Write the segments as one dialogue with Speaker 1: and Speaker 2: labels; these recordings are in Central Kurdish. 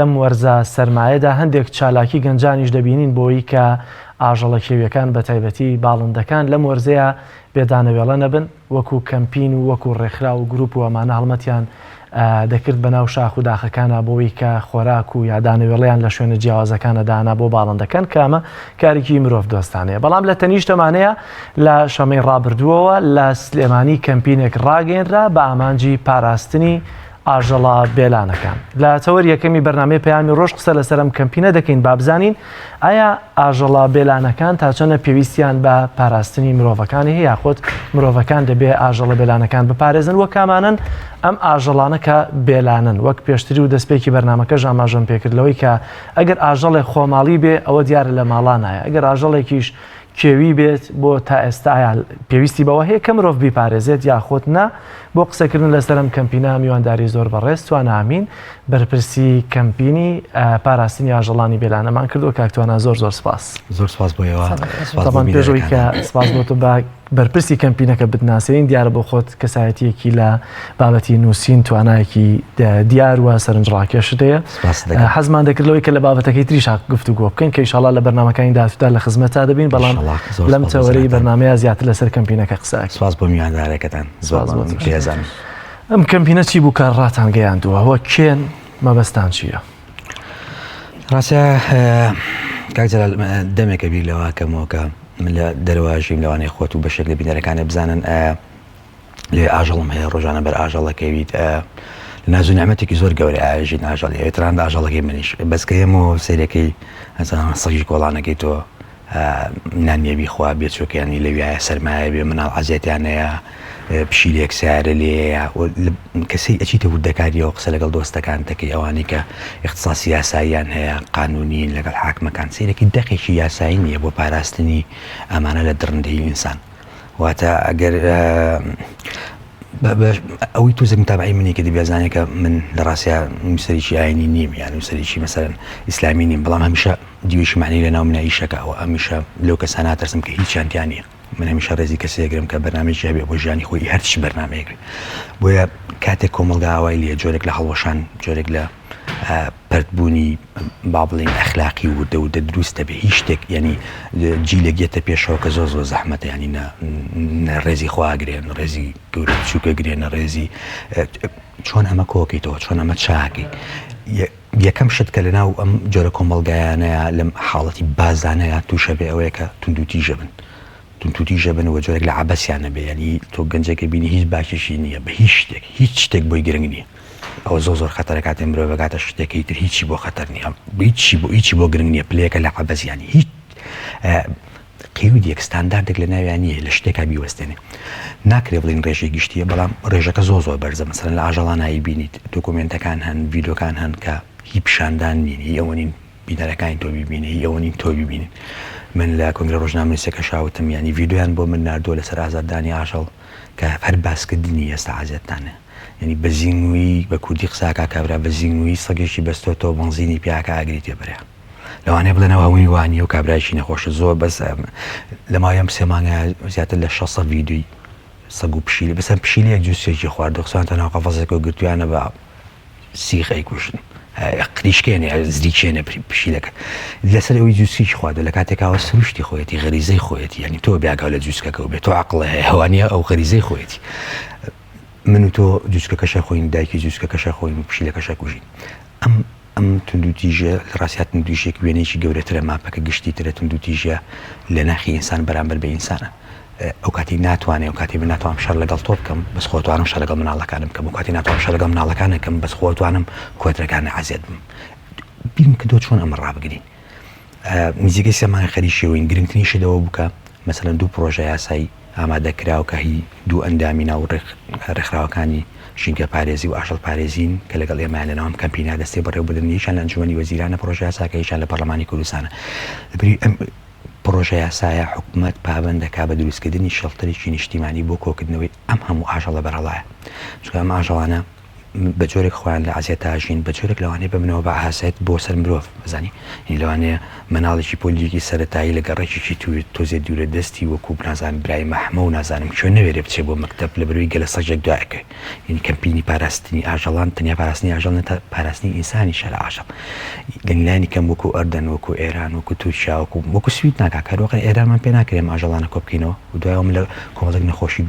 Speaker 1: لەم وەرزە سەرمایەدا هەندێک چالاکی گەنجانیش دەبینین بۆی کە ئاژەڵە کێویەکان بەتایبەتی باڵندەکان لەم وەرزەیە بێ دانەوێڵە نەبن وەکو کەمپین و وەکو ڕێکخراو و گروپ و ئەمانە هەڵمەتیان دەکرد بەناو شاخ و داخەکانا بۆی کە خۆراک و یا دانەوێڵەیان لە شوێنە جیاوازەکانە دانا بۆ باڵندەکان کە ئەمە کارێکی مرۆڤ دۆستانەیە بەڵام لە تەنیشت ئەمانەیە لە شەمەی ڕابردووەوە لە سلێمانی کەمپینێک ڕاگەیەنرا بە ئامانجی پاراستنی ئاژەڵە بێلانەکان. لە تەوەر یەکەمی بەرنامەی پەیامی ڕۆژ قسە لەسەر ئەم کەمپینە دەکەین با بزانین ئایا ئاژەڵە بێلانەکان تا چەندە پێویستیان بە پاراستنی مرۆڤەکانی هەیە یاخود مرۆڤەکان دەبێ ئاژەڵە بێلانەکان بپارێزن وە کامانەن ئەم ئاژەڵانە کە بێلانن وەک پێشتری و دەستپێکی بەرنامەکەش ئاماژەم پێکرد لەوەی کە ئەگەر ئاژەڵێک خۆماڵی بێ ئەوە دیارە لە ماڵانایە ئەگەر ئاژەڵێکیش کێوی بێت بۆ تا ئێستا ئایا پێویستی بەوە هەیە کە مرۆڤ بیپارێزێت یاخود نا؟ بۆ قسەکردن لەسەر ئەم کەمپینە میوانداری زۆر بەڕێز توانا ئەمین بەرپرسی کەمپینی پاراستنی ئاژەڵانی بێلانەمان کردووە کاک توانا زۆر زۆر سپاس.
Speaker 2: زۆر سپاس بۆ ئێوە.
Speaker 1: تەبان پێش ئەوەی کە سپاس بۆ تۆ بە بەرپرسی کەمپینەکە بتناسێنین دیارە بۆ خۆت کەسایەتیەکی لە بابەتی نووسین توانایەکی دیار و سەرنجڕاکێشت هەیە حەزمان دەکرد لەوەی کە لە بابەتەکەی تریش گفتوگۆ بکەین کە ئیشاڵا لە بەرنامەکانی داهاتوودا لە خزمەتتا دەبین بەڵام لەم تەوەرەی بەرنامەیە زیاتر لەسەر کەمپینەکە قسە
Speaker 2: سپاس بۆ میواندارەکەتان زۆر پێزانم
Speaker 1: ئەم کەمپینە چی بوو کە ڕاتان گەیاندووە وە کێن مەبەستان چییە؟
Speaker 2: ڕاستە کاک جەلال دەمێکە بیر لەوە کەمەوە کە من لە دەرەوە ژیم لەوانەیە خۆت و بەشێک لە بینەرەکانە بزانن لێ ئاژەڵم هەیە ڕۆژانە بەر ئاژەڵەکەویت ناز و نعمەتێکی زۆر گەورە ئاژین ئاژەڵی ئەوێتران ئاژەڵەکەی منیش بەسکەیەمەوە سەیرەکەی ئەزانم سەگی کۆڵانەکەی تۆ نان نیە بیخوا بێچوەکەیانی لەویایە سەرمایە بێ مناڵ عەزێتیان هەیە پشیلێک سیارە لێیە کەسەی ئەچیتە وردەکاریەوە قسە لەگەڵ دۆستەکان دەکەی ئەوانەی کە اختصاصی یاساییان هەیە قانونین لەگەڵ حاکمەکان سەیرەکی دەقێکی یاسایی نییە بۆ پاراستنی ئەمانە لە دڕندەیی ئینسان واتە ئەگەر ئەوەی تۆزێک متابعی منی کردی بێزانێ کە من لە ڕاستیا نووسەرێکی ئاینی نیم یان نووسەرێکی مەسەرەن ئیسلامی نیم بەڵام هەمیشە دیوێکی معنی لە ناو منە ئیشەکە ئەوە هەمیشە لەو کەسانە ناترسم کە هیچیان تیا نییە من هەمیشە ڕێزی کەسێک گرم کە بەرنامەیەکی هەبێ بۆ ژیانی خۆی هەرچی بەرنامەیەک بێ بۆیە کاتێک کۆمەڵگا ئاوای لێ جۆرێک لە هەڵوەشان جۆرێک لە پەرتبوونی با بڵێین ئەخلاقی وردە وردە دروست دەبێ هیچ شتێک یعنی جیلێک یەتە پێشەوە کە زۆر زۆر زەحمەتە ینی نە ڕێزی خواگرێ نە ڕێزی گەورە بچووکە گرێ نە ڕێزی چۆن ئەمە کۆکەیتەوە چۆن ئەمە چاکەی یەکەم شت کە لەناو ئەم جۆرە کۆمەڵگایانەیە لەم حاڵەتی بازانەیە تووشە بێ ئەوەیە کە توندوتیژە بن توندوتیژە بن و جۆرێک لە عەبەسیان نەبێ یعنی تۆ گەنجێکە بینی هیچ باکێکی نییە بە هیچ شتێک هیچ شتێک بۆی گرنگ نییە ئەوە زۆر زۆر خەتەرە کاتێ مرۆڤ ئەگاتە شتێکەی تر هیچی بۆ خەتەر نییە هیچی بۆ هیچی بۆ گرنگ نییە پلەیەکە لە عەبەس یانی هیچ قیودێک ستانداردێک لە ناویان نییە لە شتێکا بیوەستێنێ ناکرێ بڵین ڕێژەی گشتیە بەڵام ڕێژەکە زۆر زۆر بەرزە مەسەلەن لە ئاژەڵانایی بینیت دۆکۆمێنتەکان هەن ڤیدۆکان هەن کە هی پیشاندان نین هی ئەوە نین بینەرەکانی تۆ بیبینێ هی ئەوە نین تۆ بیبینن من لە کۆنگرە ڕۆژنامەنووسەکەشا وتم یانی ڤیدۆیان بۆ من ناردووە لەسەر ئازاردانی ئاژەڵ کە هەر باسکردنی ئێستا عەزێتتانە یانی بە زینگویی بە کوردی قسە ئەکا کابرا بە زینگویی سەگێکی بەستۆتەوە بەنزینی پیا ئەکا ئاگری تێ بەرێ لەوانەیە بڵێن ئەو هەمووی وا نییە و کابرایەکی نەخۆشە زۆر بەس لە ماوەی ئەم سێ مانگە زیاتر لە 600 ڤیدیۆی سەگ و پشیلە بەسەر پشیلەیەک جووسێکی خواردووە خستوویانتە ناو قەفەزێکەوە گرتوویانە بە سیخ ئەیکوژن قریشکێنێ زریکێنێ پشیلەکە لەسەر ئەوەی جوسکی خواردە لە کاتێکاوە سروشتی خۆیەتی غەریزەی خۆیەتی یعنی تۆ بیاگاو لە جوسکەکەەوە بێت تۆ عقڵ هەیە هەوانە ئەو غەریزەی خۆیەتی من و تۆ جوسکەکەشە خۆین دایکی جوسکەکەشە خۆین و پشیلەکەشە کوژین ئەم ئەم توندوتیژە لە ڕاستیا توندوتیژێک وێنەیەکی گەورەترە ماپەکە گشتی ترە توندوتیژە لە ناخی ئینسان بەرامبەر بە ئینسانە ئەو کاتی ناتوانێ ئەو کاتی من ناتوانم شەڕ لەگەڵ تۆ بکەم بەس خۆ توانم شەڕ لەگەڵ مناڵەکانم بکەم ئەو کاتی ناتوانم شەڕ لەگەڵ مناڵەکانەکەم بەس خۆ توانم کۆترەکانە عەزێت بم بیرم کردەوە چۆن ئەمە ڕابگرین نزیکەی سێ مانگ خەریکیەوەین گرنگترین شت ئەوە بوو کە مەسەلەن دوو پڕۆژە یاسای ئامادە کراو کە هی دوو ئەندامی ناو ڕێکخراوەکانی ژینگە پارێزی و ئاژەڵ پارێزین کە لەگەڵ ئێمەیان لە ناوم کەمپینا دەستەی بەڕێوەبردن یەکیان لە ئەنجومەنی وەزیرانە پڕۆژە یاساکە یەکیان لە پەرلەمانی کوردستانە لەبری ئەم پڕۆژە یاسایە حکومەت پابەند دەکا بە دروستکردنی شێڵتەرێکی نیشتیمانی بۆ کۆکردنەوەی ئەم هەموو ئاژەڵە بەرەڵایە چونکە ئەم ئاژەڵانە. بە جۆرێک خۆیان لە عەزیەتا ژین، بە جۆرێک لەوانەیە ببنەوە بە عازەت بۆ سەر مرۆڤ، ئەزانی؟ یانی لەوانەیە مناڵێکی پۆلیەکی سەرەتایی لە گەڕەکێکی تۆزێ دوورە دەستی وەکوو نازانم برای مەحمە و نازانم کوێ نەوێرێ بچێ بۆ مەکتەب لەبەرەوەی گەلە سەگێک دوای ئەکەوێ. یانی کەمپینی پاراستنی ئاژەڵان تەنیا پاراستنی ئاژەڵ نیە تا پاراستنی ئینسانیشە لە ئاژەڵ. یانی لایەنی کەم وەکوو ئەردەن، وەکوو ئێران، وەکوو تورکیا، وەکوو وەکوو سوید نا کاک هەروەقە ئێرانمان پێ ناکرێ ئەم ئاژەڵانە کۆ بکەینەوە و دوای ئەوە لە کۆمەڵێک نەخۆشی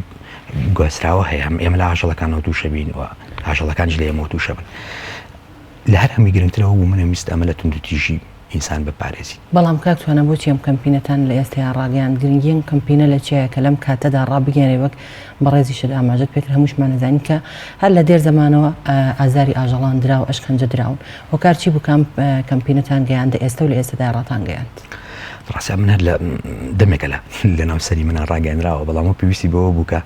Speaker 2: گواستراوە هەیە هەم ئێمە لە ئاژەڵەکانەوە تووشە بین و ئاژەڵەکانیش لە ئێمەوە تووشە بن. لە هەر هەمووی گرنگترەوە بوو من ئەمویست ئەمە لە توندوتیژی ئینسان بپارێزین.
Speaker 3: بەڵام کاک توانا بۆچی ئەم کەمپینەتان لە ئێستەیا ڕاگەیاند؟ گرنگی ئەم کەمپینە لە چیایە کە لەم کاتەدا ڕابگەیەنرێ وەک بەڕێزیشت ئاماژەت پێکرد هەمووشمان ئەزانین کە هەر لە دێر زەمانەوە ئازاری ئاژەڵان درا و ئەشکەنجە دراون هۆکار چی بوو کە ئەم کەمپینەتان گەیاندە ئێستە و لە ئێستەدا ڕاتان گەیاند؟
Speaker 2: ڕاستە من هەر لە دەمێکە لە لەناو سەری منە ڕاگەیەنراوە بەڵام ئەو پێویستی بەوە بوو کە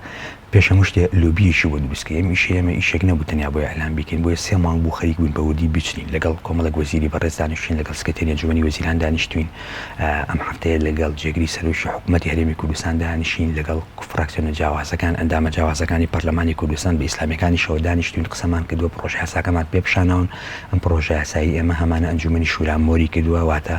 Speaker 2: پێش هەموو شتێ لۆبییەکی بۆ دروست کەین ئەم ئیشەی ئێمە ئیشێک نەبوو تەنیا بۆ ئیعلام بیکەین بۆیە سێ مانگ بوو خەریک بووین بە وردی بچنین لەگەڵ کۆمەڵێک وەزیری بەڕێز دانیشتوین لەگەڵ سکرتێری ئەنجومەنی وەزیران دانیشتوین ئەم هەفتەیە لەگەڵ جێگری سەرۆکی حکوومەتی هەرێمی کوردستان دانیشین لەگەڵ فراکسیۆنە جیاوازەکان ئەندامە جیاوازەکانی پەرلەمانی کوردستان بە ئیسلامیەکانیشەوە دانیشتوین قسەمان کردووە پڕۆژە یاساکەمان پێ پیشاناون ئەم پڕۆژە یاسایی ئێمە هەمانە ئەنجومەنی شورا مۆری کردووە واتە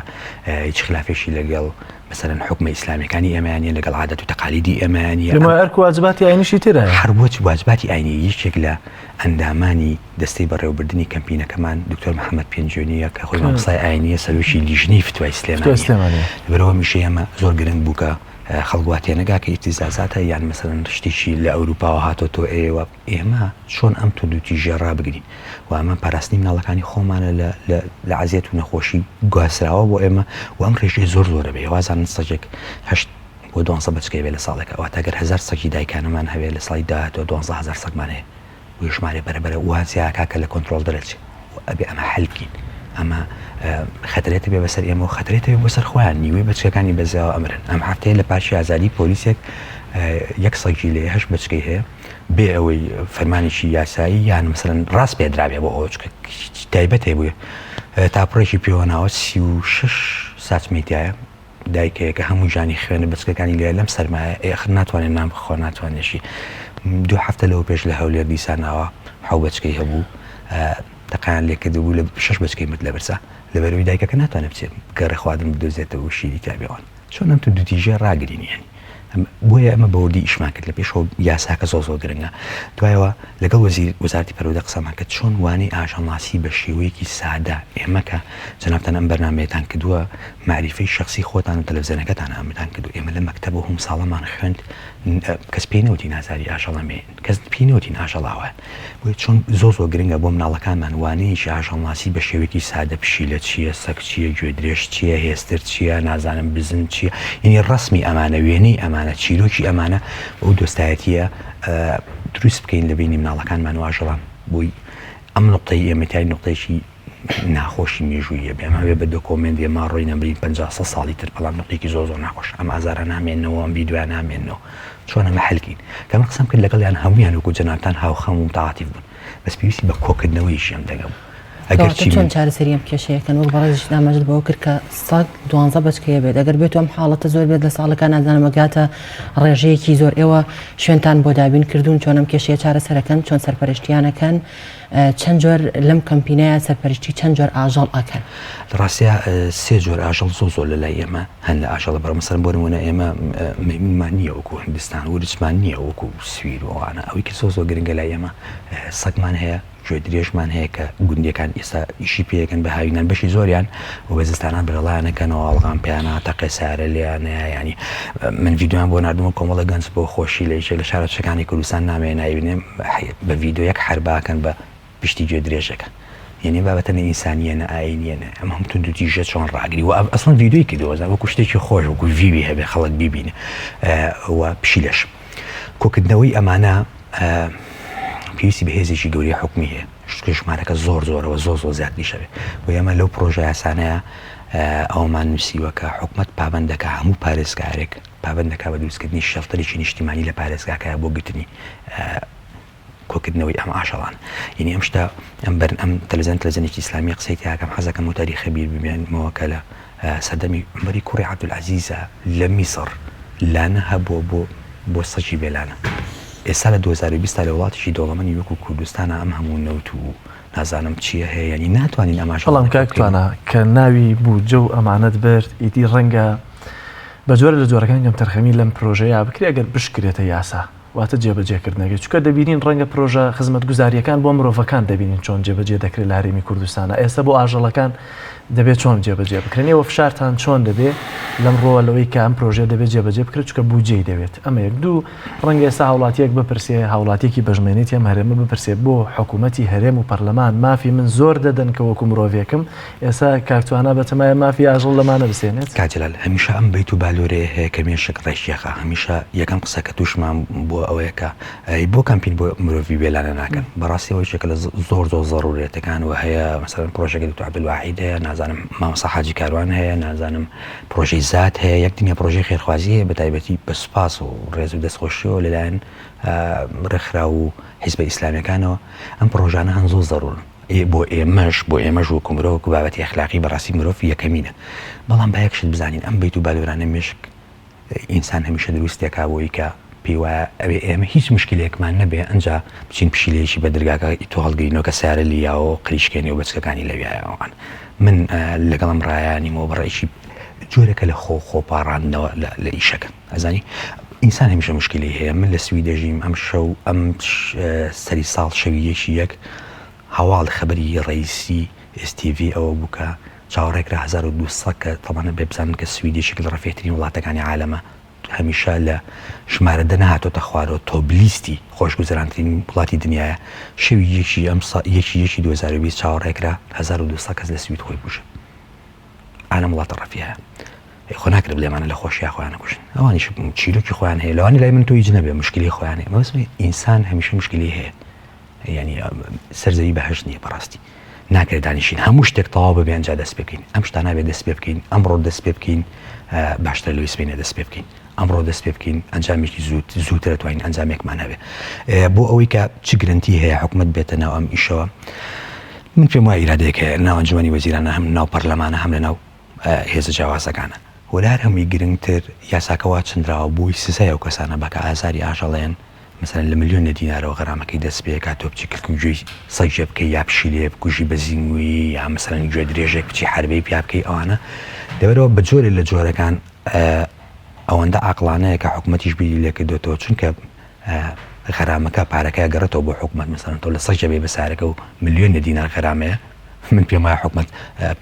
Speaker 2: هیچ خلافێکی لەگەڵ مەسەلەن حوکمە ئیسلامیەکانی ئێمەیان نیە لەگەڵ عادەت و تەقالیدی ئێمەیان نیە.
Speaker 1: لەمە ئەرک و واجباتی ئاینیشی تێدایە.
Speaker 2: هەر وەچ واجباتی ئاینی یەکێک لە ئەندامانی دەستەی بەڕێوەبردنی کەمپینەکەمان دکتۆر محەمەد پێنجوێنیە کە خۆی مامۆستای ئاینیە سەرۆکی لیژنەی فتوای سلێمانیە. لەبەرئەوە ئەم ئیشەی ئێمە زۆر گرنگ بوو کە خەڵک وا تێنەگا کە ئیبتیزازاتە یان مەسەلەن شتێکی لە ئەوروپاوە هاتۆتەوە ئێوە ئێمە چۆن ئەم توندوتیژیە ڕابگرین و ئەمە پاراستنی مناڵەکانی خۆمانە لە لە لە عەزیەت و نەخۆشی گواستراوە بۆ ئێمە و ئەم ڕێژەیە زۆر زۆرە بێ وازانن سەگێک هەشت بۆ دوانزە بەچکەی بێ لە ساڵێکا واتە گەر هەزار سەگی دایکانەمان هەبێ لە ساڵی داهاتوە 12000 سەگمان هەیە بۆیە ژمارەی بەرە بەرە وا زیاکا کە لە کۆنترۆڵ دەرەچێ و ئەبێ ئەمە حەل بکەین ئەمە خەترێتە بێ بەسەر ئێمە و خەترێتە بێ بۆ سەر خۆیان نیوەی بەچکەکانی بەزیاوە ئەمرن ئەم هەفتەیە لە پارکی ئازادی پۆلیسێک یەک سەگی لێ هەشت بەچکەی هەیە بێ ئەوەی فەرمانێکی یاسایی یان مەسەلەن ڕاست پێدرابێ بۆ ئەوە چونکە تایبەت هەیە تاپڕێکی پێوە ناوە 36 ساچمەی تایە دایکەیە کە هەموو ژانی خوێنە بچکەکانی لێ لەم سەرمایە ئێخر ناتوانێت نان بخۆ ناتوانێشی دوو هەفتە لەوە پێش لە هەولێر دیسانەوە حەو بەچکەی هەبوو تەقیان لێکردبوو لە شەش بەچکەی مرد لە برسا لەبەرەوەی دایکەکە ناتوانێت بچێت گەڕێ خواردن بدۆزێتەوە و شیری تابێوان چۆن ئەم توندوتیژیە ڕاگرین یانی بۆیە ئەمە بەوردی ئیشمان کرد لە پێشەوە یاساکە زۆر زۆر گرنگە دوایەوە لەگەڵ وەزیر وەزارتی پەروەردە قسەمان کرد چۆن وانەی ئاژەڵناسی بە شێوەیەکی سادە ئێمە کە جەنابتان ئەم بەرنامەیەتان کردووە مەعریفەی شەخسی خۆتان و تەلەفزیۆنەکەتان ئەمەتان کردو ئێمە لە مەکتەب و هەم ساڵەمان خوێند کەس پێی نەوتین ئازاری ئاژەڵە مێن کەس پێی نەوتین ئاژەڵ ئاوایە بۆیە چۆن زۆر زۆر گرنگە بۆ مناڵەکانمان وانەیەکی ئاژەڵناسی بە شێوەیەکی سادە پشیلە چییە سەگ چییە گوێدرێژ چییە هێستر چییە نازانم بزن چییە یعنی ڕەسمی ئەمانە وێنەی ئەمانە چیرۆکی ئەمانە ئەو دۆستایەتیە دروست بکەین لە بینی مناڵەکانمان و ئاژەڵان بۆی ئەم نقطەی ئێمە تای نقطەیەکی ناخۆشی مێژوویە بێ ئەمە بێ بە دۆکۆمێنت ئێمە ڕۆی نەمرین 50 سەد ساڵی تر بەڵام نقطێکی زۆر زۆر ناخۆش ئەم ئازارە نامێنەوە ئەم ڤیدیۆیە نامێنەوە چۆن ئەمە حەلکەین کە من قسەم کرد لەگەڵیان هەموویان وەکو جەنابتان هاوخەم و متعاتیف بوون بەس پێویستی بە کۆکردنەوەیشی ئەم دەنگە بوو
Speaker 3: ئەگەر چی چۆن چارەسەری ئەم کێشەیەکەن وەک بەڕێزیشت ئاماژەت بەوە کرد کە سەگ دوانزە بەچکەیە بێت ئەگەر بێت ئەم حاڵەتە زۆر بێت لە ساڵەکان نازانم ئەگاتە ڕێژەیەکی زۆر ئێوە شوێنتان بۆ دابین کردوون چۆن ئەم کێشەیە چارەسەرەکەن چۆن سەرپەرشتیانەکەن چەند جۆر لەم کەمپینەیە سەرپەرشتی چەند جۆر ئاژەڵ ئەکەن؟
Speaker 2: لە ڕاستیا سێ جۆر ئاژەڵ زۆر زۆر لە لای ئێمە هەن لە ئاژەڵە بەڕ مەسەلەن بۆ نموونە ئێمە مەیمونمان نییە وەکو هندستان ورچمان نییە وەکو سویر و ئەوانە ئەوەی کە زۆر زۆر گرنگە لای ئێمە سەگمان هەیە گوێ درێژمان هەیە کە گوندیەکان ئێستا ئیشی پێیەکەن بە هاوینان بەشی زۆریان و بە زستانان بەرەڵایان ئەکەنەوە ئەڵغام پێیانە تەقێ سارە لێیانەیە یانی من ڤیدیۆیان بۆ ناردم و کۆمەڵە گەنج بۆ خۆشی لە یەکێک لە شارۆچکەکانی کوردستان نامەوێ ناوی بنێم بە ڤیدیۆ یەک حەرباکەن بە پشتی گوێ درێژەکە یعنی بابەتە نە ئینسانیە نە ئاینیە نە ئەم هەم توندوتیژە چۆن ڕاگری و ئەسڵەن ڤیدیۆی کردەوە زان وەکو شتێکی خۆش وەکو ڤیوی هەبێ خەڵک بیبینێ و پشیلەش کۆکردنەوەی ئەمانە پێویستی بە هێزێکی گەورەی حکومی هەیە چونکە ژمارەکە زۆر زۆرەوە زۆر زۆر زیاتریش هەبێ بۆیە ئێمە لەو پرۆژە یاسانەیە ئەوەمان نووسیوە کە حکومەت پابەند دەکا هەموو پارێزگارێک پابەند دەکا بە دروستکردنی شێڵتەرێکی نیشتیمانی لە پارێزگاکە بۆ گرتنی کۆکردنەوەی ئەم ئاژەڵان یعنی ئەم شتە ئەم بەر ئەم تەلەزیۆن تەلەزیۆنێکی ئیسلامی قسەی تیاکەم حەزەکەم و تاریخە بیر ببێنمەوە کە لە سەردەمی عومەری کوڕی عەبدولعەزیزە لە میسڕ لانە هەبووە بۆ بۆ سەگی بێلانە. ئێستا لە 2020 لە وڵاتێکی دەوڵەمەنی وەکو کوردستانە ئەم هەموو نەوت و نازانم چییە هەیە یعنی ناتوانین ئەماش
Speaker 1: بەڵام کاک توانا کە ناوی بودجە و ئەمانەت برد ئیدی ڕەنگە بە جۆرە لە جۆرەکان کەمتەرخەمی لەم پرۆژەیە بکرێ ئەگەر بشکرێتە یاسا واتە جێبەجێکردنەکەی چونکە دەبینین ڕەنگە پرۆژە خزمەتگوزارییەکان بۆ مرۆڤەکان دەبینین چۆن جێبەجێ دەکرێت لە هەرێمی کوردستانە ئێستا بۆ ئاژەڵەکان دەبێت چۆن جێبەجێ بکرێن ئێوە فشارتان چۆن دەبێ لەم ڕۆوە لەوەی کە ئەم پرۆژەیە دەبێت جێبەجێ بکرێت چونکە بودجەی دەوێت ئەمە یەک دوو ڕەنگە ئێستا هاوڵاتیەک بپرسێ هاوڵاتیەکی بەژمێنێتی ئەم هەرێمە بپرسێ بۆ حکوومەتی هەرێم و پەرلەمان مافی من زۆر دەدەن کە وەکو مرۆڤێکم ئێستا کاک توانا بەتەمایە مافی ئاژەڵ لەمانە بسێنێت؟
Speaker 2: کاک جەلال هەمیشە ئەم بەیت و بالۆرەیە هەیە کە مێشک ڕێکیەخا هەمیشە یەکەم قسە کە توشمان بووە ئەوەیە کە ئەی بۆ کەمپین بۆ مرۆڤی بێلانە ناکەن بەڕاستی ئەوە یەکێکە لە زۆر زۆر زەڕورێتەکان و هەیە مەسەلەن پرۆژەکە دکتۆر عەبدولواحید هەیە نازانم مامۆستا حاجی کاروان هەیە نازانم پرۆژەی زات هەیە یەک دنیا پرۆژەی خێرخوازی هەیە بە تایبەتی بە سوپاس و ڕێز و دەستخۆشیەوە لەلایەن ڕێکخراو و حیزبە ئیسلامیەکانەوە ئەم پرۆژانە هەن زۆر زەرورن بۆ ئێمەش بۆ ئێمەش وەکو مرۆڤ وەکو بابەتی ئەخلاقی بەڕاستی مرۆڤ یەکەمینە بەڵام با یەک شت بزانین ئەم بەیت و بالۆرانە مێشک ئینسان هەمیشە دروستێکا بۆی کە پێی وایە ئەوێ ئێمە هیچ مشکلێکمان نەبێ ئەنجا بچین پشیلەیەکی بە دەرگاکە تۆ هەڵگرینەوە کە سیارە لیاوە قریشکێنێ و بەچکەکانی لەویایەوەن من لەگەڵم ڕایانیمەوە بەڕێکی جۆرەکە لە خۆ خۆپاڕاندنەوە لە ئیشەکە ئەزانی ئینسان هەمیشە مشکلی هەیە من لە سوی دەژیم ئەم شەو ئەم سەری ساڵ شەوی یەکی یەک هەواڵ خەبەری ڕئیسی STV ئەوە بوو کە چاوەڕێکرا 1200 کە تەبانە بێ بزانن کە سوید یەکێک لە ڕەفیعترین وڵاتەکانی عالەمە هەمیشە لە ژمارە دە نەهاتۆتە خوارەوە تۆپ لیستی خۆشگوزەرانترین وڵاتی دنیاە شەوی یەکی ئەم یەکی یەکی 2020 چاوەڕێکرا 1200 کەس لە سوید خۆی بکوژن ئا لەم وڵاتە ڕەفیعە ئەی خۆ ناکرێت بڵێ ئەمانە لە خۆشیا خۆیان نەکوژن ئەوانیش چیرۆکی خۆیان هەیە لەوانی لای من تۆ هیچ نەبێ مشکلی خۆیان هەیە مەبەستم ئینسان هەمیشە مشکلی هەیە یعنی سەر زەوی بەهەشت نییە بەڕاستی ناکرێت دانیشین هەموو شتێک تەواو ببێ ئەنجا دەست پێ بکەین ئەم شتانە بێ دەست پێ بکەین ئەمڕۆ دەست پێ بکەین باشتر لەوەی سبەینێ دەست پێ بکەین ئەمڕۆ دەست پێ بکەین ئەنجامێکی زوو زووتر توانین ئەنجامێکمان هەبێ بۆ ئەوەی کە چ گرنتی هەیە حکومت بێتە ناو ئەم ئیشەوە من پێم وایە ئیرادەیەک هەیە ناو ئەنجومەنی وەزیرانە هەم ناو پەرلەمانە هەم لە ناو هێزە جیاوازەکانە وە لە هەر هەمووی گرنگتر یاساکە وا چنراوە بۆی سزای ئەو کەسانە بە کە ئازاری ئاژەڵێن مەسەلەن لە ملیۆنێ دینارەوە غەرامەکەی دەست پێ کات تۆ بچی کلک و گوێی سەگێ بکەی یا پشیلەیە بکوژی بە زینگویی یا مەسەلەن گوێ درێژێک بچی حەربەی پیا بکەی ئەوانە لەبەرەوە بە جۆرێ لە جۆرەکان ئەوەندە عاقڵانەیە کە حکومەتیش بیری لێکردۆتەوە چونکە غەرامەکە پارەکە گەڕێتەوە بۆ حکومەت مەسەلەن تۆ لە سەگ جەبەی بە سارەکە و ملیۆنێ دینار غەرامەیە من پێم وایە حکومەت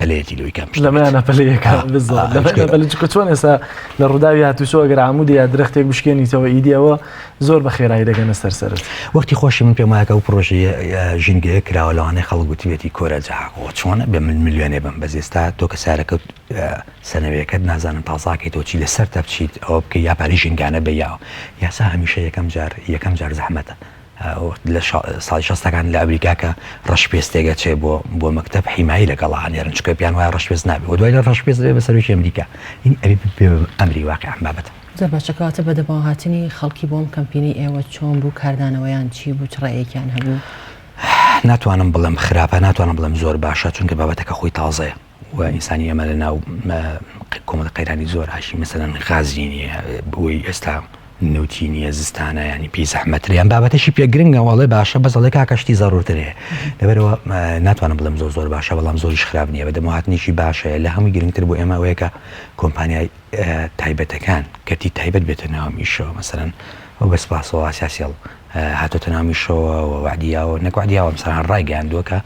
Speaker 2: پەلەیەتی لەوەی کەم
Speaker 1: لەمەیانە پەلەیەکە بالضبط لەمەیانە پەلە چونکە چۆن ئێستا لە ڕووداوی هاتوچۆ ئەگەر عامودێ یا درەختێک بشکێنیتەوە ئیدی ئەوە زۆر بە خێرایی دەگەنە سەر سەرت.
Speaker 2: وەختی خۆشی من پێم وایە کە ئەو پڕۆژەی ژینگەیە کراوە لەوانەیە خەڵک گوتبێتی کۆرە جاکۆ چۆنە بێ من ملیۆنێ بم بەس ئێستا تۆ کە سارەکەت سەنەویەکەت نازانم تازاکەیتەوە چی لەسەرتە بچیت ئەوە بکەی یا پارەی ژینگانە بەی یا یاسا هەمیشە یەکەم جار یەکەم جار زەحمەتە لە ساڵی شەستەکان لە ئەمریکا کە ڕەشپێستێک ئەچێ بۆ بۆ مەکتەب حیمایی لەگەڵا ئەنێرن چونکە پێیان وایە ڕەشپێست نابێ و دوای لە ڕەشپێست دەبێ بە سەرۆکی ئەمریکا یعنی ئەبێ ببێ بە ئەمری واقع ئەم بابەتە.
Speaker 3: زۆر باشە کەواتە بەدەمەوەهاتنی خەڵکی بۆ ئەم کەمپینەی ئێوە چۆن بوو کاردانەوەیان چی بوو چ ڕەئیەکیان هەبوو؟
Speaker 2: ناتوانم بڵێم خراپە ناتوانم بڵێم زۆر باشە چونکە بابەتەکە خۆی تازەیە و ئینسانی ئێمە لە ناو کۆمەڵە قەیرانی زۆر ئاشی مەسەلەن غازی نییە بۆی ئێستا نەوتی نییە زستانە ینی پێی زەحمەتر یان بابەتەشی پێ گرنگە وەڵێ باشە بەس ئەڵێ کاکە شتی زەرورتر هەیە لەبەرەوە ناتوانم بڵێم زۆر زۆر باشە بەڵام زۆریش خراپ نییە بەدەمهاتنێکی باشەیە لە هەمووی گرنگتر بۆ ئێمە ئەوەیە کە کۆمپانیای تایبەتەکان کەرتی تایبەت بێتە ناوم ئیشەوە مەسەرەن ئەو بە سپاسەوە ئاسیاسیڵ هاتۆتە ناو میشەوە وعدیاوە نەک وعدیاوە مەسەلەن ڕایگەیاندووە کە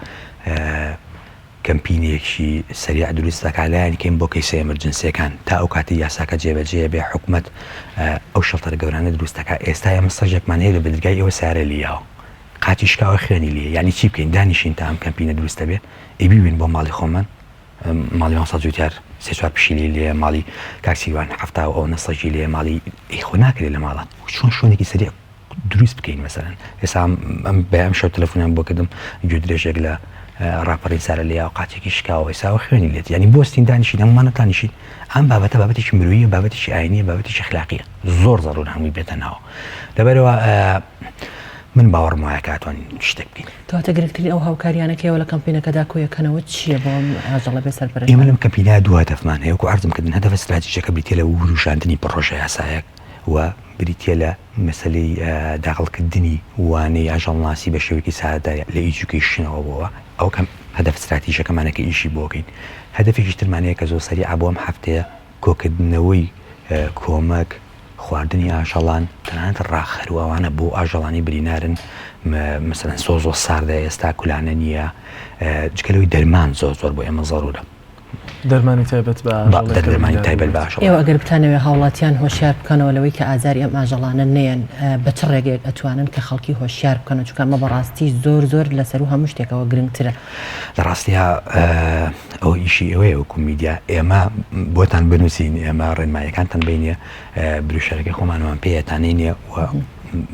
Speaker 2: کەمپینێکی سەریع دروست دەکات لایەنی کەم بۆ کەیسە ئێمرجنسیەکان تا ئەو کاتەی یاساکە جێبەجێ بێ حکومەت ئەو شەڵتەرە گەورانە دروست دەکات ئێستا ئێمە سەگێکمان هەیە لە بەدرگای ئێوە سارە لیاوە قاچی شکاوە خوێنی لێ یعنی چی بکەین دانیشین تا ئەم کەمپینە دروستە بێ ئەی بیبین بۆ ماڵی خۆمان ماڵی مامۆستا جوتیار سێ چوار پشیلی لێ ماڵی کاک سیروان حەفتا و ئەوەنە سەگی لێ ماڵی ئەی خۆ ناکرێت لە ماڵان چۆن شوێنێکی سەریع دروست بکەین مەسەلەن ئێستا ئەم بەیام شەو تەلەفۆنیان بۆ کردم گوێ درێژێک لە ڕاپەڕین سارە لێیا و قاچێکی شکاوە ئێستا خوێنی لێت ینی بۆستین دانیشین هەموومانە دانیشین ئەم بابەتە بابەتێکی مرۆییە بابەتێکی ئاینیە بابەتێکی ئەخلاقیە زۆر زەرور هەمووی بێتە ناوە لەبەرەوە من باوەڕم وایە کە ئەتوانین شتێک بکەین.
Speaker 3: کەواتە گرنگترین ئەو هاوکاریانە کە ئێوە لە کەمپینەکەدا کۆیەکەنەوە چییە بۆ ئەم ئاژەڵە بێ سەرپەرشتانە؟
Speaker 2: ئێمە لەم کەمپینە دوو هەدەفمان هەیە وەکو عەرزم کردن هەدەفە ستراتیژەکە بریتیە لە وروژاندنی پڕۆژە یاسایەک و. بریتییە لە مەسەلەی داخڵکردنی وانەی ئاژەڵناسی بە شێوەیەکی سادە لە education ەوە بۆوە ئەوە کەم هەدەف ستراتیژەکەمانە کە ئیشی بۆکەین هەدەفێکی ترمان هەیە کە زۆر سەریعە بۆ ئەم هەفتەیە کۆکردنەوەی کۆمەک خواردنی ئاژەڵان تەنانەت ڕاخەر و ئەوانە بۆ ئاژەڵانی برینارن مەسەلەن زۆر زۆر ساردە ئێستا کولانە نییە جگە لەوەی دەرمان زۆر زۆر بۆ ئێمە زەرورە.
Speaker 1: دەرمانی تایبەت بە ئاژەڵێک کە
Speaker 2: دەرمانی تایبەت بە ئاژەڵان.
Speaker 3: ئێوە ئەگەر بتانەوێ هاوڵاتیان هۆشیار بکەنەوە لەوەی کە ئازاری ئەم ئاژەڵانە نەیەن بە چ ڕێگەیەک ئەتوانن کە خەڵکی هۆشیار بکەنەوە چونکە ئەمە بەڕاستی زۆر زۆر لە سەروو هەموو شتێکەوە گرنگترە.
Speaker 2: لە ڕاستیا ئەوە ئیشی ئێوەیە وەکو میدیا ئێمە بۆتان بنووسین ئێمە ڕێنماییەکانتان بینیە بروشەرەکەی خۆمانمان پێیە تانەی نییە و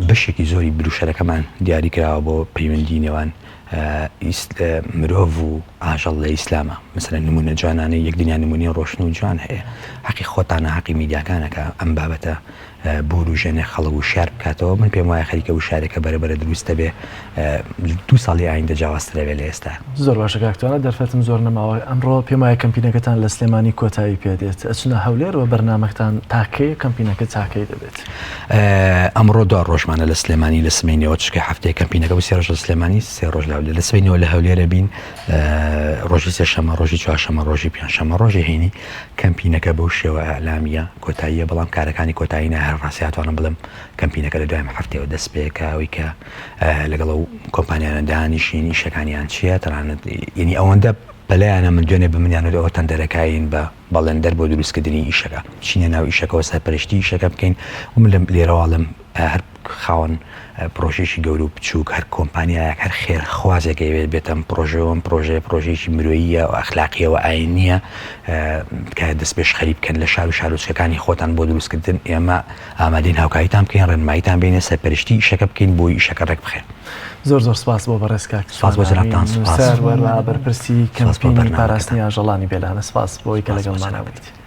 Speaker 2: بەشێکی زۆری بروشەرەکەمان دیاری کراوە بۆ پەیوەندی نێوان مرۆڤ و ئاژەڵ لە ئیسلامە مەسەلەن نمونە جوانانەی یەک دنیا نمونەی ڕۆشن و جوان هەیە حەقی خۆتانە حەقی میدیاکانە کە ئەم بابەتە بوروژێنێ خەڵک وشیار بکاتەوە من پێم وایە خەریکە وشارێکە بەرە بەرە دروست دەبێ دوو ساڵی ئایندە جیاوازتر دەبێ لە ئێستا.
Speaker 1: زۆر باشە کاک توانا دەرفەتم زۆر نەماوە ئەمڕۆ پێم وایە کەمپینەکەتان لە سلێمانی کۆتایی پێ دێت ئەچنە هەولێر و بەرنامەکتان تا کەیە کەمپینەکە تا کەی دەبێت؟
Speaker 2: ئەمڕۆ دو ڕۆژمانە لە سلێمانی لە سمینەوە چکە هەفتەیە کەمپینەکە بۆ سێ ڕۆژ لە سلێمانی سێ ڕۆژ لە هەولێر لە سبەینەوە لە هەولێرە بین ڕۆژی سێشەمە ڕۆژی چوارشەمە ڕۆژی پێنجشەمە ڕۆژی هەینی کەمپینەکە بەو شێوە ئەلامیە کۆتاییە بەڵام کارەکانی کۆتایی نە هەر ڕاستی ئەتوانم بڵێم کەمپینەکە لە دوای هەفتەیەوە دەست پێکا ئەوەی کە لەگەڵ ئەو کۆمپانیانە دانیشین ئیشەکانیان چییە تەنانەت یعنی ئەوەندە پەلەیانە من دوێنێ بە منیان وت ئەوە تەندەرەکاین بە بەڵێندەر بۆ دروستکردنی ئیشەکە بچینە ناو ئیشەکەوە سەرپەرشتی ئیشەکە بکەین و من لێرەوە ئەڵێم هەر خاوەن پرۆژێکی گەورە و بچووک هەر کۆمپانیایەک هەر خێرخوازێک ئەیەوێت بێتە ئەم پرۆژەوە ئەم پرۆژەیە پرۆژەیەکی مرۆییە و ئەخلاقییە و ئاینییە تکایە دەستپێشخەری بکەن لە شار و شارۆچکەکانی خۆتان بۆ دروستکردن ئێمە ئامادەین هاوکاریتان بکەین ڕێنماییتان بێنێ سەرپەرشتی ئیشەکە بکەین بۆی ئیشەکە ڕێک بخەین.
Speaker 1: زۆر زۆر سپاس بۆ بەڕێز کاک
Speaker 2: سپاس بۆ جەنابتان سپاس
Speaker 1: نووسەر و هەروەها بەرپرسی کەمپینی پاراستنی ئاژەڵانی بێلانە سپاس بۆی کە لەگەڵمانە بوویت.